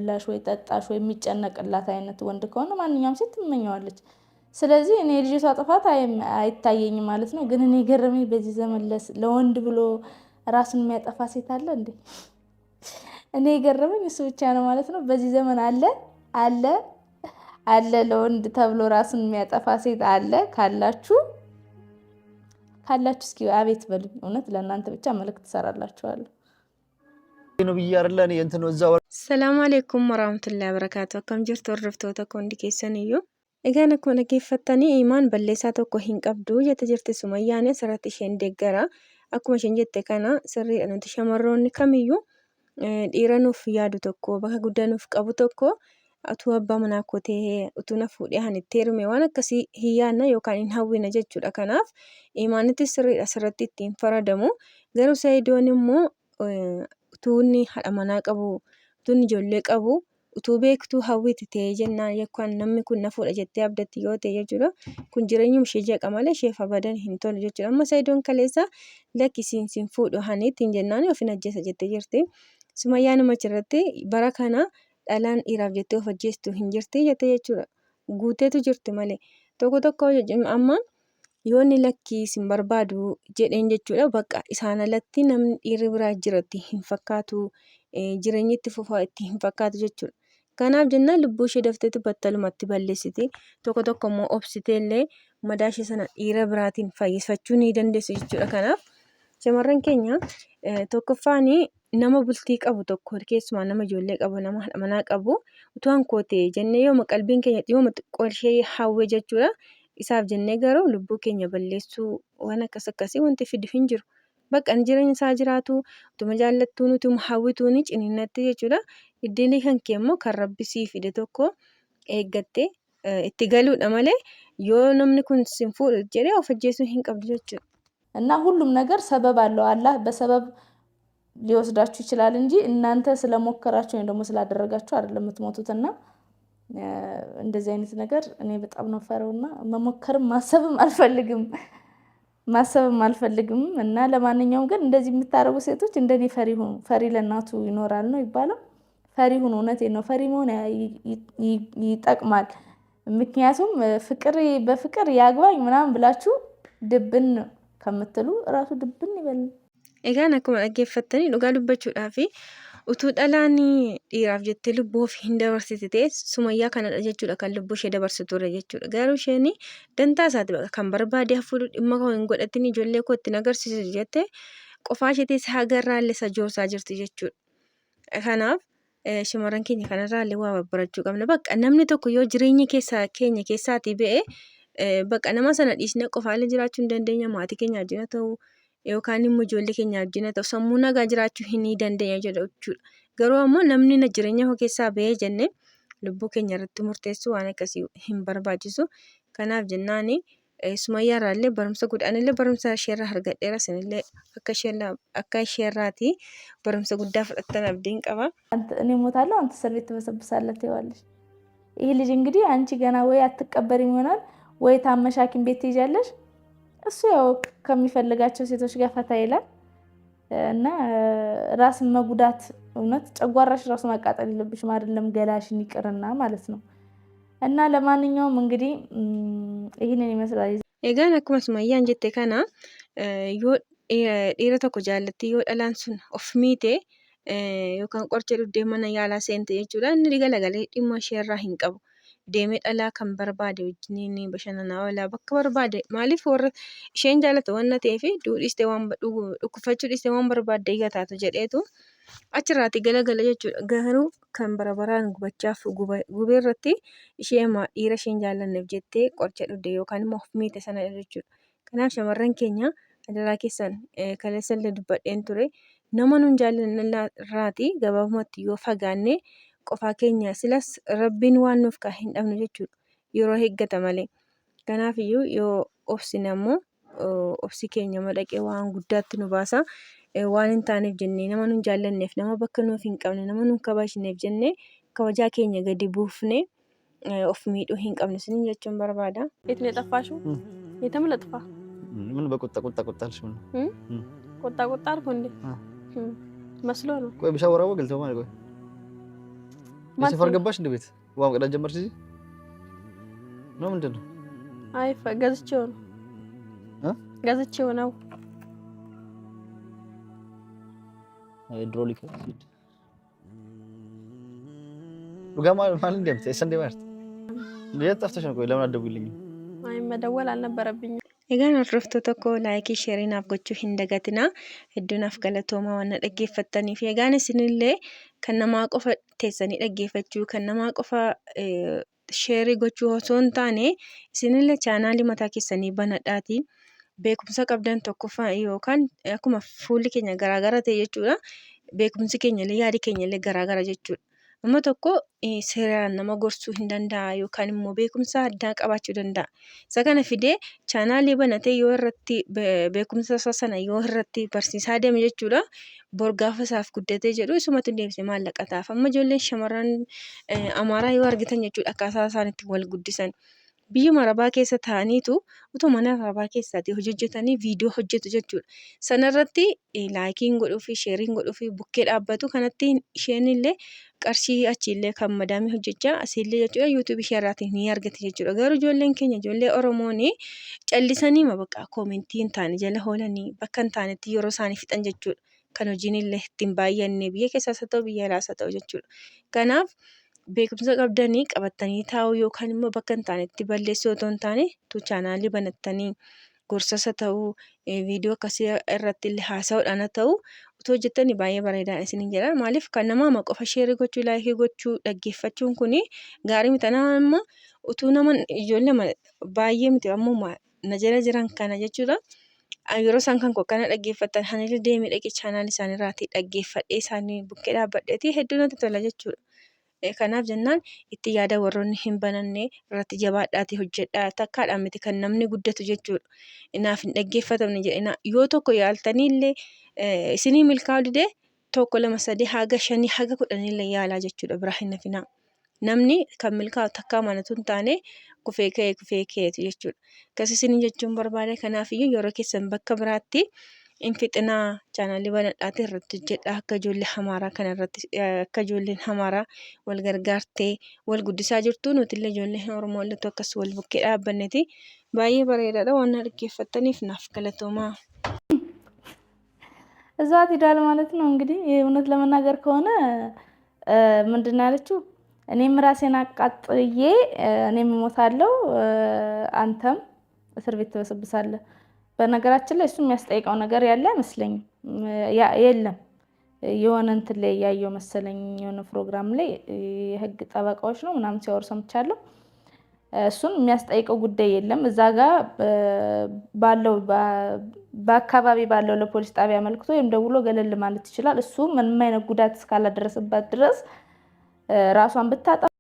በላሽ ወይ ጠጣሽ ወይ የሚጨነቅላት አይነት ወንድ ከሆነ ማንኛውም ሴት ትመኘዋለች። ስለዚህ እኔ የልጅቷ ጥፋት አይታየኝም ማለት ነው። ግን እኔ ገረመኝ፣ በዚህ ዘመን ለወንድ ብሎ ራሱን የሚያጠፋ ሴት አለ እንዴ? እኔ የገረመኝ እሱ ብቻ ነው ማለት ነው። በዚህ ዘመን አለ አለ አለ ለወንድ ተብሎ ራሱን የሚያጠፋ ሴት አለ? ካላችሁ ካላችሁ እስኪ አቤት በሉኝ። እውነት ለእናንተ ብቻ መልእክት ትሰራላችኋለሁ። ነው ብዬ አይደለ እኔ እንትን እዛው Salaamu alaikum warahmatullahi wabarakatuh. Akkam jirtu hordoftoota koo hundi keessan iyyuu. Egaan akkuma dhaggeeffattanii Imaan balleessaa tokko hin qabdu jette jirti Sumayyaan, asirratti isheen deeggara. Akkuma isheen jette kana sirriidha, nuti shamarroonni kamiyyuu dhiira nuuf yaadu tokko, bakka guddaa nuuf qabu tokko, utuu abbaa manaa koo ta'ee, utuu na fuudhee ani itti heerume, waan akkasii hin yaadna yookaan hin hawwina jechuudha. Kanaaf Imaanittis sirriidha, asirratti ittiin faradamu. Garuu Sa'idoon immoo utuu inni haadha manaa qabu, utuu inni ijoollee qabu, utuu beektuu hawwiti ta'ee jennaan, yookaan namni kun na fuudha jettee abdatti yoo ta'e jechuudha. Kun jireenyuma ishee jeeqa malee isheef abadan hin tolu jechuudha. Amma Sa'idoon kaleessa lakki siin siin fuudhu hani ittiin jennaan of hin ajjeesa jettee jirti. Sumayyaan achirratti bara kana dhalaan dhiiraaf jettee of ajjeestu hin jirti jette jechuudha. Guuteetu jirti malee. Tokko tokko amma yoo inni lakkii sin barbaadu jedheen jechuudha. Bakka isaan alatti namni dhiirri biraa jira itti hin fakkaatu. Jireenyi itti fufaa itti hin fakkaatu jechuudha. Kanaaf jennaan lubbuu ishee dafteetu battalumatti balleessiti. Tokko tokko immoo obsitee illee madaa ishee sana dhiira biraatiin fayyifachuu ni dandeessu jechuudha. Kanaaf shamarran keenya, tokkoffaan nama bultii qabu tokko, keessumaa nama ijoollee qabu, nama haadha manaa qabu, utuu hankoo ta'e jennee yooma qalbiin keenya yooma xiqqoo ishee hawwe jechuudha. Isaaf jennee garuu lubbuu keenya balleessuu waan akkas akkasii wanti fidu hin jiru. Bakka inni jireenya isaa jiraatu utuma jaallattuun, utuma hawwituun ciniinnatti jechuudha. Iddilii kan kee immoo kan Rabbi sii fide tokko eeggattee itti galuudha malee yoo namni kun sin fuudhu jedhee of ajjeesuu hin qabdu jechuudha. እና ሁሉም ነገር ሰበብ አለው። አላህ በሰበብ ሊወስዳችሁ ይችላል እንጂ እናንተ ስለሞከራችሁ ወይም ደግሞ ስላደረጋችሁ አይደለም የምትሞቱት። እና እንደዚህ አይነት ነገር እኔ በጣም ነው ፈረውና መሞከርም ማሰብም አልፈልግም ማሰብም አልፈልግም። እና ለማንኛውም ግን እንደዚህ የምታደርጉ ሴቶች እንደኔ ፈሪ ሁኑ። ፈሪ ለእናቱ ይኖራል ነው ይባለው። ፈሪ ሁኑ። እውነቴን ነው። ፈሪ መሆን ይጠቅማል። ምክንያቱም ፍቅር በፍቅር ያግባኝ ምናምን ብላችሁ ድብን ከምትሉ እራሱ ድብን ይበል። Egaan akkuma dhaggeeffattanii, dhugaa dubbachuudhaaf utuu dhalaan dhiiraaf jettee lubbuu ofii hin dabarsite ta'e Sumayyaa kanadha jechuudha, kan lubbuu ishee dabarsitu ture jechuudha. Garuu isheen dantaa isaati bakka kan barbaade hafuudhu, dhimma koo hin godhatin, ijoollee koo ittiin agarsiisu jette qofaa ishee teessee hagarraallee isa joorsaa jirti jechuudha. Kanaaf shamarran keenya kanarraallee waa barachuu qabna. Bakka namni tokko yoo jireenya keessa keenya keessaatii ba'e, bakka nama sana dhiisnee qofaallee jiraachuu hin dandeenya, maatii keenya wajjin haa ta'u yookaan immoo ijoollee keenya wajjin haa ta'u, sammuu nagaa jiraachuu hin dandeenya jechuudha. Garuu ammoo namni na jireenya koo keessaa ba'ee jennee lubbuu keenya irratti murteessuu waan akkasii hin barbaachisu. Kanaaf jennaani Sumayyaa irraallee barumsa guddaa, anillee barumsa isheerraa argadheera, isinillee akka isheerraatii barumsa guddaa fudhattan abdiin qaba. እኔ እሞታለሁ፣ አንተ እስር ቤት ትበሰብሳለህ ትይዋለሽ። ይህ ልጅ እንግዲህ አንቺ ገና ወይ አትቀበሪም ይሆናል ወይ ታመሽ ሐኪም ቤት ትይዣለሽ። እሱ ያው ከሚፈልጋቸው ሴቶች ጋር ፈታ ይላል። እና ራስን መጉዳት እውነት ጨጓራሽ ራሱ ማቃጠል የለብሽም አይደለም ገላሽን ይቅርና ማለት ነው። እና ለማንኛውም እንግዲህ ይህንን ይመስላል። Egaan akkuma Sumayyaan jette kana, yoo dhiira tokko jaallatti, yoo dhalaan sun of miite yookaan qoricha dhugdee mana yaalaa seente jechuudha. Inni galagalee dhimma isheerraa hin qabu. Deemee dhalaa kan barbaade wajjiniin bashannanaa oola bakka barbaade. Maaliif? Warra isheen jaallatu waan ta'eef, du'uu dhiistee, waan dhukkubfachuu dhiistee, waan barbaadde iyya taatu jedheetu achirraati galagala jechuudha. Garuu kan bara baraan gubachaaf gubee irratti ishee dhiira isheen jaallanneef jettee qoricha dhugde yookaan immoo of miite sana jechuudha. Kanaaf shamarran keenya, adaraa keessan, kaleessa illee dubbadheen ture, nama nun jaallanne irraati gabaabumatti yoo fagaanne, qofaa keenya silas Rabbiin waan nuuf kaa'e hin dhabnu jechuudha. Yeroo eeggata malee. Kanaaf iyyuu yoo obsine ammoo obsi keenya madaqee waan guddaatti nu baasa. Waan hin taaneef jennee, nama nun jaallanneef, nama bakka nuuf hin qabne, nama nun kabajneef jennee kabajaa keenya gadi buufnee of miidhuu hin qabnu isiniin jechuun barbaada. የት ነው የጠፋሽው? የትም ልጥፋ። ምን በቁጣ ቁጣ ቁጣ አልሽ? ምን ቁጣ ቁጣ አልኩ እንዴ? መስሎ ነው። ቆይ bishaan waraaboo galtee maal ቆይ? የሰፈር ገባሽ እንደ ቤት ውሃ መቅዳት ጀመርሽ እዚህ ነው ምንድን ነው? አይ ገዝቼው ነው ገዝቼው ነው። ሃይድሮሊክ ዱጋ ማለት እንደምት ሰንዴ ማለት የት ጠፍተሽ ነው? ቆይ ለምን አትደውይልኝም? አይ መደወል አልነበረብኝም። Egaan hordoftoota koo like share naaf gochuu hin dagatinaa. Hedduu naaf galatoomaa waan na dhaggeeffattaniif. Egaan isinillee kan namaa qofa teessanii dhaggeeffachuu kan namaa qofa share gochuu osoo hin taane isinillee chaanaalii mataa keessanii banadhaatii beekumsa qabdan tokkoffaa yookaan akkuma fuulli keenya garaagara ta'e jechuudha. Beekumsi keenya illee yaadi keenya illee garaagara jechuudha. Nama tokko seeraan nama gorsuu hin danda'a yookaan immoo beekumsa addaa qabaachuu danda'a. Isa kana fidee chaanaalii banatee yoo irratti beekumsa isaa sana yoo irratti barsiisaa deeme jechuudha. Bor gaafa isaaf guddatee jedhu isumatu deebisee maallaqa ta'aaf. Amma ijoolleen shamarran Amaaraa yoo argitan jechuudha akkaataa isaan itti wal guddisan. Biyyuma arabaa keessa taa'aniitu utuma mana arabaa keessaatii hojii hojjetanii viidiyoo hojjetu jechuudha. Sanarratti likeiin godhuufi shareiin godhuufi bukkee dhaabbatu kanatti isheen illee qarshii achiillee kan madaamii hojjechaa asiillee jechuudha YouTubeii ishee irraatii ni argatti jechuudha. Garuu ijoolleen keenya ijoollee Oromoon callisanii bakka commentii hin taane jala oolanii bakka hin taanetti yeroo isaanii fixan jechuudha. Kan hojiin illee ittiin baay'anne biyya keessaas haa ta'u biyya alaas haa ta'u jechuudha. Kanaaf beekumsa qabdanii qabattanii taa'uu yookaan immoo bakka hin taanetti balleessuu otoo hin taane utuu chaanaalii banattanii gorsas haa ta'uu viidiyoo akkasii irratti illee haasa'uudhaan haa ta'u utuu hojjettanii baay'ee bareedaadha isiniin jedha. Maaliif kan namaa qofa share gochuu like gochuu dhaggeeffachuun kuni gaarii miti. Nama utuu nama ijoollee baay'ee miti ammoo na jala jiran kana jechuudha. Yeroo isaan kan koo akkana dhaggeeffatan anillee deemee dhaqee chaanaalii isaanii irraatii dhaggeeffadhee isaanii bukkee dhaabbadheeti hedduu natti tola jechuudha. Kanaaf jennaan itti yaada warroonni hin bananne irratti jabaadhaatii hojjedhaa takkaadhaan miti kan namni guddatu jechuudha. Naaf hin dhaggeeffatamne jedhina yoo tokko yaaltanii illee isinii milkaa'uu didee tokko lama sadii haga shanii haga kudhanii illee yaalaa jechuudha biraa hin hafinaa. Namni kan milkaa'u takkaa manatu hin taane kufee ka'ee kufee ka'eetu jechuudha. Akkas isiniin jechuun barbaade kanaafiyyuu yeroo keessan bakka biraatti hin fixinaa chaanaalii banadhaatii irratti hojjedhaa akka ijoollee Amaaraa kana irratti akka ijoolleen Amaaraa wal gargaartee wal guddisaa jirtu nuti illee ijoolleen Oromoo illee akkas wal bukkee dhaabbanneeti baay'ee bareedaadha waan na dhaggeeffattaniif naaf galatoomaa. እዛት ሂዷል ማለት ነው። እንግዲህ እውነት ለመናገር ከሆነ ምንድን ነው ያለችው? እኔም ራሴን አቃጥዬ እኔም እሞታለሁ፣ አንተም እስር ቤት ትበሰብሳለህ። በነገራችን ላይ እሱ የሚያስጠይቀው ነገር ያለ አይመስለኝም። የለም የሆነ እንትን ላይ ያየው መሰለኝ የሆነ ፕሮግራም ላይ የህግ ጠበቃዎች ነው ምናምን ሲያወሩ ሰምቻለሁ። እሱን የሚያስጠይቀው ጉዳይ የለም። እዛ ጋ ባለው በአካባቢ ባለው ለፖሊስ ጣቢያ አመልክቶ ወይም ደውሎ ገለል ማለት ይችላል። እሱ ምንም አይነት ጉዳት እስካላደረሰባት ድረስ ራሷን ብታጠፋ